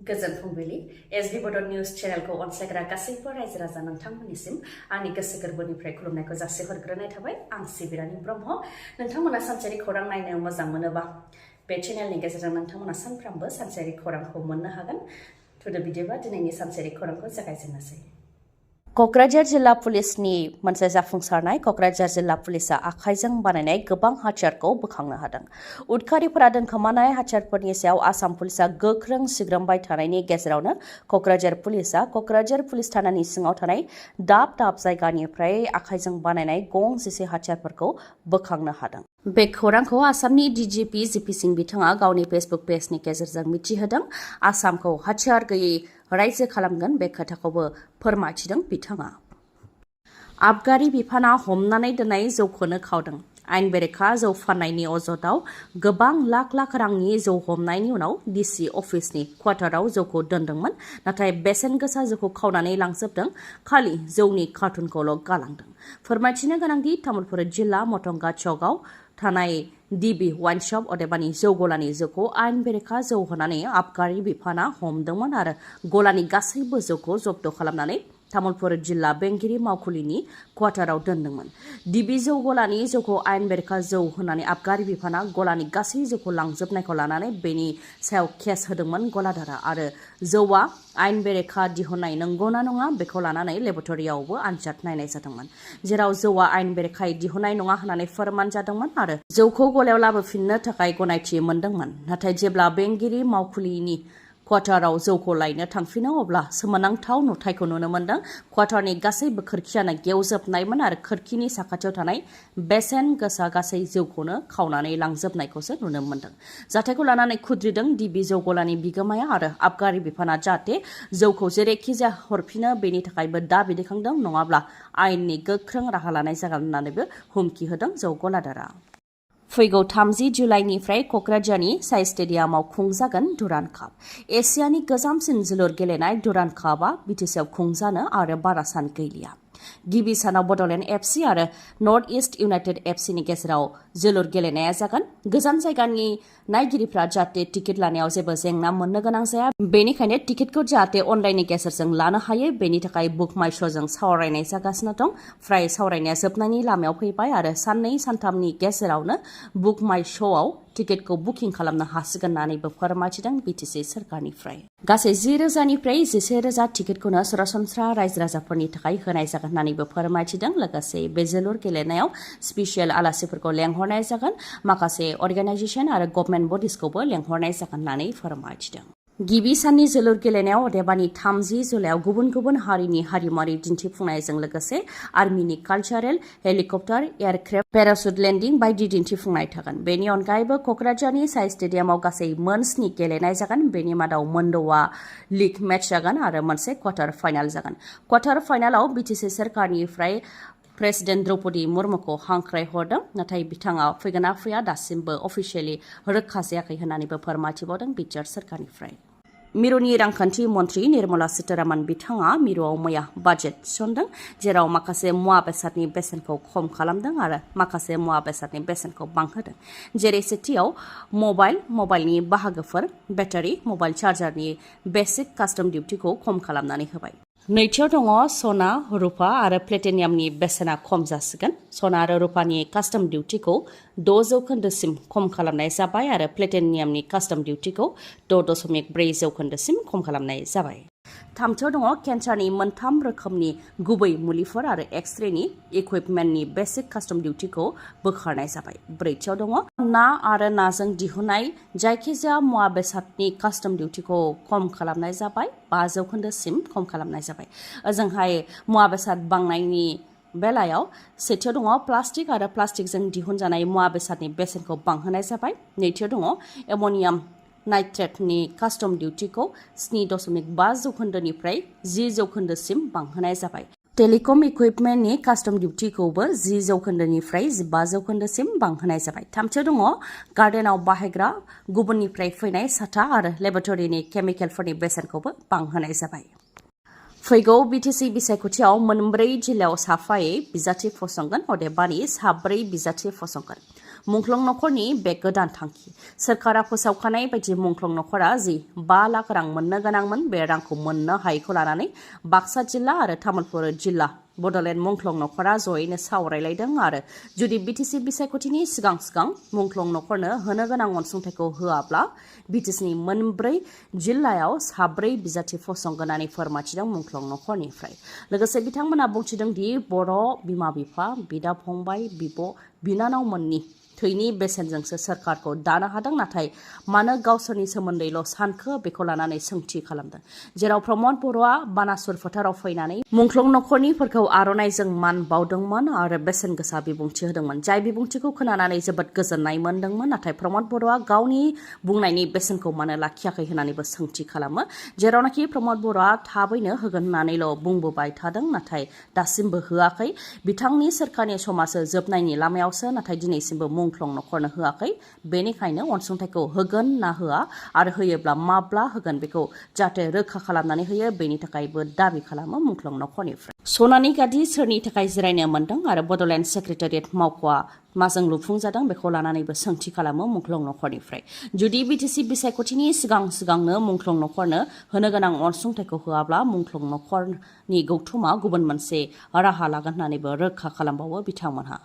गोजोन फुंबिलि एसबी बड निउज चेनेलखौ अनसायग्रा गासैबो रायजो राजा नोंथांमोननिसिम आंनि गोसो गोरबोनिफ्राय खुलुमनायखौ जासिहरग्रोनाय थाबाय आं सिबि रानि ब्रह्म नोंथांमोना सानसेयारि खौरां नायनो मोजां मोनोबा बे चेनेलनि गेजेरजों नोंथांमोना सानफ्रामबो सानसेयारि खौरांखौ मोननो हागोन थुदो बिदिबा दिनैनि सानसेयारि खौरांखौ जागायजेननोसै क'क्राझार जिल्ला पुलिसनि मोनसे जाफुंसारनाय क'क्राझार जिल्ला पुलिसा आखाइजों बानायनाय गोबां हाथियारखौ बोखांनो हादों उदखारिफोरा दोनखोमानाय हाथियारफोरनि सायाव आसाम पुलिसा गोख्रों सिग्रोमबाय थानायनि गेजेरावनो क'क्राझार पुलिसा क'क्राझार पुलिस थानानि सिङाव थानाय दाब दाब जायगानिफ्राय आखाइजों बानायनाय गं 11 हाथियारफोरखौ बोखांनो हादों बे खौरांखौ आसामनि DGP जिपि सिं बिथाङा गावनि फेसबुक पेजनि गेजेरजों मिथिहोदों आसामखौ हाथियार गैयै रायजो खालामगोन बे खोथाखौबो फोरमायथिदों बिथाङा आबगारि बिफाना हमनानै दोननाय जौखौनो खावदों आइन बेरेखा जौ फाननायनि अजदाव गोबां लाख लाख रांनि जौ हमनायनि उनाव DC अफिसनि क्वार्टाराव जौखौ दोनदोंमोन नाथाय बेसेन गोसा जौखौ खावनानै लांजोबदों खालि जौनि कार्टुनखौल' गालांदों फोरमायथिनो गोनांदि तामुलपुर जिल्ला मटंगा चौकआव थानाय DB वाइन शप अदेबानि जौ गलानि जौखौ आइन बेरेखा जौ होनानै आबगारि बिफाना हमदोंमोन आरो गलानि गासैबो जौखौ जब्द खालामनानै तामुलपुर जिल्ला बेंगिरि मावखुलिनि क्वार्टाराव दोनदोंमोन DB जौ गलानि जौखौ आइन बेरेखा जौ होनानै आबगारि बिफाना गलानि गासै जौखौ लांजोबनायखौ लानानै बेनि सायाव केस होदोंमोन गलादारा आरो जौआ आइन बेरेखा दिहुननाय नंगौना नङा बेखौ लानानै लेबरेटरियावबो आनजाद नायनाय जादोंमोन जेराव जौआ आइन बेरेखायै दिहुननाय नङा होननानै फोरमान जादोंमोन आरो जौखौ गलायाव लाबोफिननो थाखाय गनायथि मोनदोंमोन नाथाय जेब्ला बेंगिरि मावखुलिनि क्वार्टाराव जौखौ लायनो थांफिनो अब्ला सोमोनांथाव नुथायखौ नुनो मोनदों क्वार्टारनि गासैबो खोरखियानो गेवजोबनायमोन आरो खोरखिनि साखाथियाव थानाय बेसेन गोसा गासै जौखौनो खावनानै लांजोबनायखौसो नुनो मोनदों जाथायखौ लानानै खुद्रिदों DB जौ गलानि बिगोमाया आरो आबगारि बिफाना जाहाथे जौखौ जेरैखि जाया हरफिनो बेनि थाखायबो दाबि दैखांदों नङाब्ला आयेननि गोख्रों राहा लानाय जागोन होननानैबो हुमखि होदों जौ गलादारा फैगौ 30 जुलाइनिफ्राय क'क्राझारनि साइ स्टेडियामाव खुंजागोन डुरान्ड काप एसियानि गोजामसिन जोलुर गेलेनाय डुरान्ड कापआ बिटिसिआव खुंजानो आरो बारा सान गैलिया गिबि सानाव बड'लेण्ड FC आरो नर्थ इस्ट इउनाइटेड FCनि गेजेराव जोलुर गेलेनाया जागोन गोजान जायगानि नायगिरिफ्रा जाहाथे टिकेट लानायाव जेबो जेंना मोननो गोनां जाया बेनिखायनो टिकेटखौ जाहाथे अनलाइननि गेजेरजों लानो हायो बेनि थाखाय बुक माइ श'जों सावरायनाय जागासिनो दं फ्राय सावरायनाया जोबनायनि लामायाव फैबाय आरो साननै सानथामनि गेजेरावनो बुक माइ श'आव टिकेटखौ बुकिं खालामनो हासिगोन होननानैबो फोरमायथिदों BTC सोरखारनिफ्राय गासै 10,000निफ्राय 11,000 टिकेटखौनो सरासनस्रा रायजो राजाफोरनि थाखाय होनाय जागोन होननानैबो फोरमायथिदों लोगोसे बे जोलुर गेलेनायाव स्पेसियेल आलासिफोरखौ लेंहरनाय जागोन माखासे अर्गानाइजेसन आरो गभर्नमेन्ट बडिसखौबो लेंहरनाय जागोन होननानै फोरमायथिदों गिबि साननि जोलुर गेलेनायाव अदेबानि 30 जुलाइआव गुबुन गुबुन हारिनि हारिमुआरि दिन्थिफुंनायजों लोगोसे आर्मिनि कालचारेल हेलिकप्टार एयारक्राफ्ट पेराशुट लेन्डिं बायदि दिन्थिफुंनाय थागोन बेनि अनगायैबो क'क्राझारनि साइ स्टेडियामाव गासै मोन 7 गेलेनाय जागोन बेनि मादाव मोनद'आ लीग मेच जागोन आरो मोनसे क्वार्टार फाइनाल जागोन क्वार्टार फाइनालाव BTC सोरखारनिफ्राय प्रेसिडेन्ट द्रौपदी मुर्मुखौ हांख्रायहरदों नाथाय बिथाङा फैगोन ना फैया दासिमबो अफिसियेलि रोखा जायाखै होननानैबो फोरमायथिबावदों बिटिआर सोरखारनिफ्राय मिरुनि रांखान्थि मन्थ्रि निर्मला सीतारामन बिथाङा मिरुआव मैया बाजेट थिसनदों जेराव माखासे मुवा बेसादनि बेसेनखौ खम खालामदों आरो माखासे मुवा बेसादनि बेसेनखौ बांहोदों जेरै सेथियाव मबाइलनि बाहागोफोर बेटारि मबाइल चार्जारनि बेसिक कास्टम डिउटिखौ खम खालामनानै होबाय नैथियाव दङ सना रुपा आरो प्लेटिनियामनि बेसेना खम जासिगोन सना आरो रुपानि कास्टम डिउटिखौ 6% खम खालामनाय जाबाय आरो प्लेटिनियामनि कास्टम डिउटिखौ 6.4% खम खालामनाय जाबाय थामथियाव दङ केन्सारनि मोनथाम रोखोमनि गुबै मुलिफोर आरो एक्सरेनि इकुइपमेन्टनि बेसिक कास्टम डिउटिखौ बोखारनाय जाबाय ब्रैथियाव दङ ना आरो नाजों दिहुननाय जायखिजाया मुवा बेसादनि कास्टम डिउटिखौ खम खालामनाय जाबाय 5% खम खालामनाय जाबाय ओजोंहाय मुवा बेसाद बांनायनि बेलायाव सेथियाव दङ प्लास्टिक आरो प्लास्टिकजों दिहुनजानाय मुवा बेसादनि बेसेनखौ बांहोनाय जाबाय नैथियाव दङ एमोनियाम नाइट्रेटनि कास्टम डिउटिखौ 7.5%निफ्राय 10% बांहोनाय जाबाय टेलिकम इकुइपमेन्टनि कास्टम डिउटिखौबो 10%निफ्राय 15% बांहोनाय जाबाय थामथियाव दङ गार्डेनाव बाहायग्रा गुबुननिफ्राय फैनाय साथा आरो लेबरेटरिनि केमिकेलफोरनि बेसेनखौबो बांहोनाय जाबाय फैगौ BTC बिसायख'थियाव मोनब्रै जिल्लायाव साफायै बिजाथि फसंगोन अदेबानि 4 बिजाथि फसंगोन मुंख्लं नखरनि बे गोदान थांखि सोरखारा फोसावखानाय बायदि मुंख्लं नखरा जि 5 लाख रां मोननो गोनांमोन बे रांखौ मोननो हायैखौ लानानै बाक्सा जिल्ला आरो तामुलपुर जिल्ला बड'लेण्ड मुंख्लं नखरा जयैनो सावरायलायदों आरो जुदि बिटिसि बिसायख'थिनि सिगां मुंख्लं नखरनो होनो गोनां अनसुंथाइखौ होआब्ला बिटिसिनि मोनब्रै जिल्लायाव 4 बिजाथि फसंगोन होननानै फोरमायथिदों मुंख्लं नखरनिफ्राय लोगोसे बिथांमोना बुंथिदों दि बर' बिमा बिफा बिदा फंबाय बिब' बिनानावमोननि थैनि बेसेनजोंसो सोरखारखौ दानो हादों नाथाय मानो गावसोरनि सोमोन्दैल' सानखो बेखौ लानानै सोंथि खालामदों जेराव प्रमद बर'आ बानासुर फोथाराव फैनानै मुंख्लं नखरनिफोरखौ आर'नाइजों मान बावदोंमोन आरो बेसेन गोसा बिबुंथि होदोंमोन जाय बिबुंथिखौ खोनानानै जोबोद गोजोननाय मोनदोंमोन नाथाय प्रमद बर'आ गावनि बुंनायनि बेसेनखौ मानो लाखियाखै होननानैबो सोंथि खालामो जेरावनाखि प्रमद बर'आ थाबैनो होगोन होननानैल' बुंबोबाय थादों नाथाय दासिमबो होआखै बिथांनि सोरखारनि समासो जोबनायनि लामायावसो नाथाय दिनैसिमबो मुंख्लं नखरनो होआखै बेनिखायनो अनसुंथाइखौ होगोन ना होआ आरो होयोब्ला माब्ला होगोन बेखौ जाहाथे रोखा खालामनानै होयो बेनि थाखायबो दाबि खालामो मुंख्लं नखरनिफ्राय सनानि गादि सोरनि थाखाय जिरायनो मोनदों आरो बड'लेण्ड सेक्रेटारियेट मावख'आ माजों लुफुंजादों बेखौ लानानैबो सोंथि खालामो मुंख्लं नखरनिफ्राय जुदि बिटिसि बिसायख'थिनि सिगांनो मुंख्लं नखरनो होनो गोनां अनसुंथाइखौ होआब्ला मुंख्लं नखरनि गौथुमा गुबुन मोनसे राहा लागोन होननानैबो रोखा खालामबावो बिथांमोनहा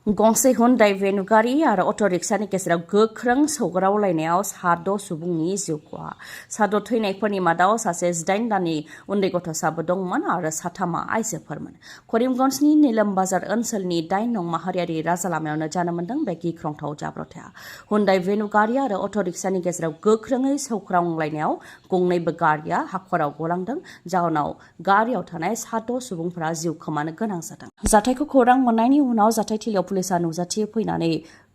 गंसे हुन्डाइ भेनु गारि आरो अट' रिक्सानि गेजेराव गोख्रों सौग्रावलायनायाव 6 सुबुंनि जिउ खहा 6 थैनायफोरनि मादाव सासे 18 दाननि उन्दै गथ'साबो दंमोन आरो 3 आइजोफोरमोन करिमगन्जनि नीलम बाजार ओनसोलनि 8 नं माहारियारि राजा लामायावनो जानो मोन्दों बे गिख्रंथाव जाब्रबथाया हुन्डाइ भेनु गारि आरो अट' रिक्सानि गेजेराव गोख्रोङै सौग्रावलायनायाव गंनैबो गारिया हाखराव गलांदों जाहोनाव गारियाव थानाय 6 सुबुंफोरा जिउ खोमानो गोनां जादों जाथायखौ खौरां मोननायनि उनाव जाथायथिलियाव पुलिसा नुजाथि फैनानै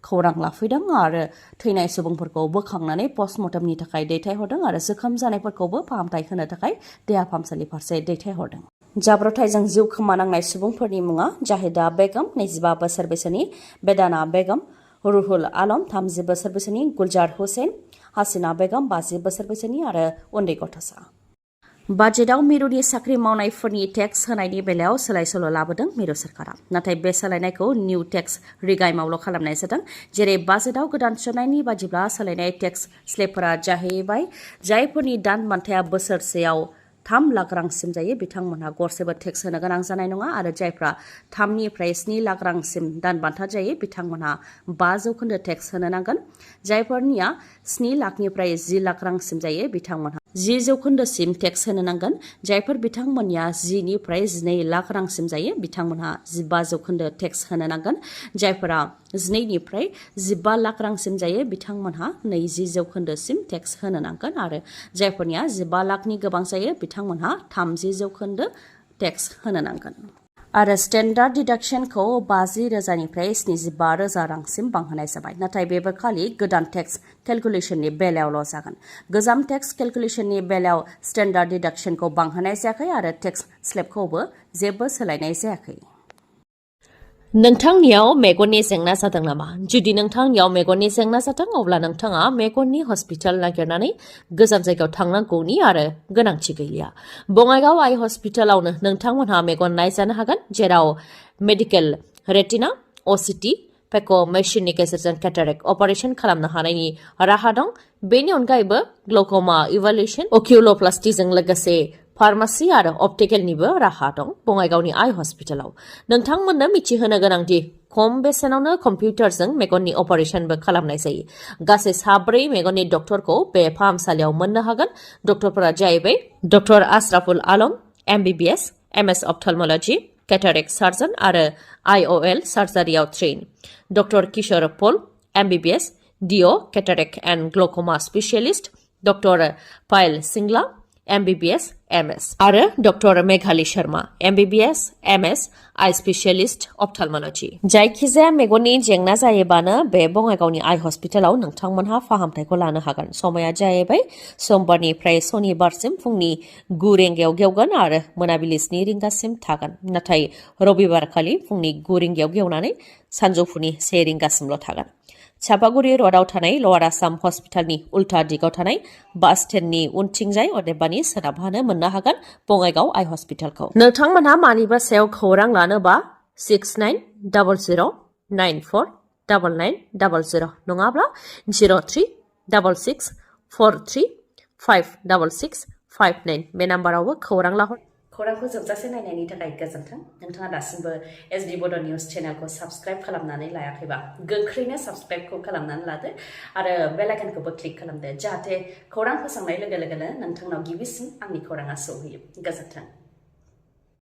खौरां लाफैदों आरो थैनाय सुबुंफोरखौ बोखांनानै पस्टमर्टमनि थाखाय दैथायहरदों आरो जोखोम जानायफोरखौबो फाहामथाय होनो थाखाय देहा फाहामसालि फारसे दैथायहरदों जाब्रबथायजों जिउ खोमानांनाय सुबुंफोरनि मुङा जाहिदा बेगम 25 बोसोर बैसोनि बेदाना बेगम रुहुल आलम 30 बोसोर बैसोनि गुलजार हुसेन हासिना बेगम 50 बोसोर बैसोनि आरो उन्दै गथ'सा बाजेटआव मिरुनि साख्रि मावनायफोरनि टेक्स होनायनि बेलायाव सोलाय-सोल' लाबोदों मिरु सोरखारा नाथाय बे सोलायनायखौ निउ टेक्स रिगाइमावल' खालामनाय जादों जेरै बाजेटआव गोदान थिसननायनि बादिब्ला सोलायनाय टेक्स स्लेबफोरा जाहैबाय जायफोरनि दान बान्थाया बोसोरसेयाव 3 लाख रांसिम जायो बिथांमोनहा गरसेबो टेक्स होनो गोनां जानाय नङा आरो जायफ्रा 3 निफ्राय 7 लाख रांसिम दान बान्था जायो बिथांमोनहा 5% टेक्स होनो नांगोन जायफोरनिया 7 लाखनिफ्राय 10 लाख रांसिम जायो बिथांमोनहा 10% टेक्स होनो नांगोन जायफोर बिथांमोननिया 10 निफ्राय 12 लाख रांसिम जायो बिथांमोनहा 15% टेक्स होनो नांगोन जायफोरा 12 निफ्राय 15 लाख रांसिम जायो बिथांमोनहा 20% टेक्स होनो नांगोन आरो जायफोरनिया 15 लाखनि गोबां जायो बिथांमोनहा 30% टेक्स होनो नांगोन आरो स्टेन्डार्ड डिडक्शनखौ 50,000निफ्राय 75,000 रांसिम बांहोनाय जाबाय नाथाय बेबो खालि गोदान टेक्स केलकुलेशननि बेलायावल' जागोन गोजाम टेक्स केलकुलेशननि बेलायाव स्टेन्डार्ड डिडक्शनखौ बांहोनाय जायाखै आरो टेक्स स्लेबखौबो जेबो सोलायनाय जायाखै नोंथांनियाव मेगननि जेंना जादों नामा जुदि नोंथांनियाव मेगननि जेंना जादों अब्ला नोंथाङा मेगननि हस्पिटाल नागिरनानै गोजान जायगायाव थांनांगौनि आरो गोनांथि गैलिया बङाइगाव आइ हस्पिटालावनो नोंथांमोनहा मेगन नायजानो हागोन जेराव मेडिकेल रेटिना असिटि पेक' मेसिननि गेजेरजों केटारेक्ट अपारेशन खालामनो हानायनि राहा दं बेनि अनगायैबो ग्ल'क'मा इभालुएशन अकिउल'प्लास्टिजों लोगोसे फार्मासि आरो अप्टिकेलनिबो राहा दं बङाइगावनि आइ हस्पिटालाव नोंथांमोननो मिथिहोनो गोनांदि खम बेसेनावनो कम्पिउटारजों मेगननि अपारेशनबो खालामनाय जायो गासै 4 मेगननि डक्टरखौ बे फाहामसालियाव मोननो हागोन डक्टरफोरा जाहैबाय doctor Ashraful Alam MBBS MS ophthalmology cataract surgeon आरो IOL सार्जारियाव trained doctor Kishore Pal MBBS DO cataract and glaucoma specialist doctor Payal Singla MBBS MS आरो doctor Meghali Sharma MBBS MS eye specialist ophthalmology जायखिजाया मेगननि जेंना जायोबानो बे बङाइगावनि आइ हस्पिटालाव नोंथांमोनहा फाहामथायखौ लानो हागोन समाया जाहैबाय समबारनिफ्राय सनिबारसिम फुंनि 9 रिंगायाव गेवगोन आरो मोनाबिलि 7 रिंगासिम थागोन नाथाय रबिबारखालि फुंनि 9 रिंगायाव गेवनानै सानजौफुनि 1 रिंगासिमल' थागोन चापागुरि र'डआव थानाय लवार आसाम हस्पिटालनि उल्था दिगाव थानाय बास स्टेन्डनि उनथिंजाय अदेबानि सोनाबहानो मोननो हागोन बङाइगाव आइ हस्पिटालखौ नोंथांमोनहा मानिबा सायाव खौरां लानोबा 690094 9900 नङाब्ला 0366435659 बे नाम्बारावबो खौरां लाहर खौरांखौ जोबजासे नायनायनि थाखाय गोजोन्थों नोंथाङा दासिमबो एसडि बड' निउस चेनेलखौ साबस्क्राइब खालामनानै लायाखैबा गोख्रैनो साबस्क्राइबखौ खालामनानै लादो आरो बेल आइकनखौबो क्लिक खालामदो जाहाथे खौरां फोसावनाय लोगो लोगोनो नोंथांनाव गिबिसिन आंनि खौराङा सौहैयो गोजोन्थों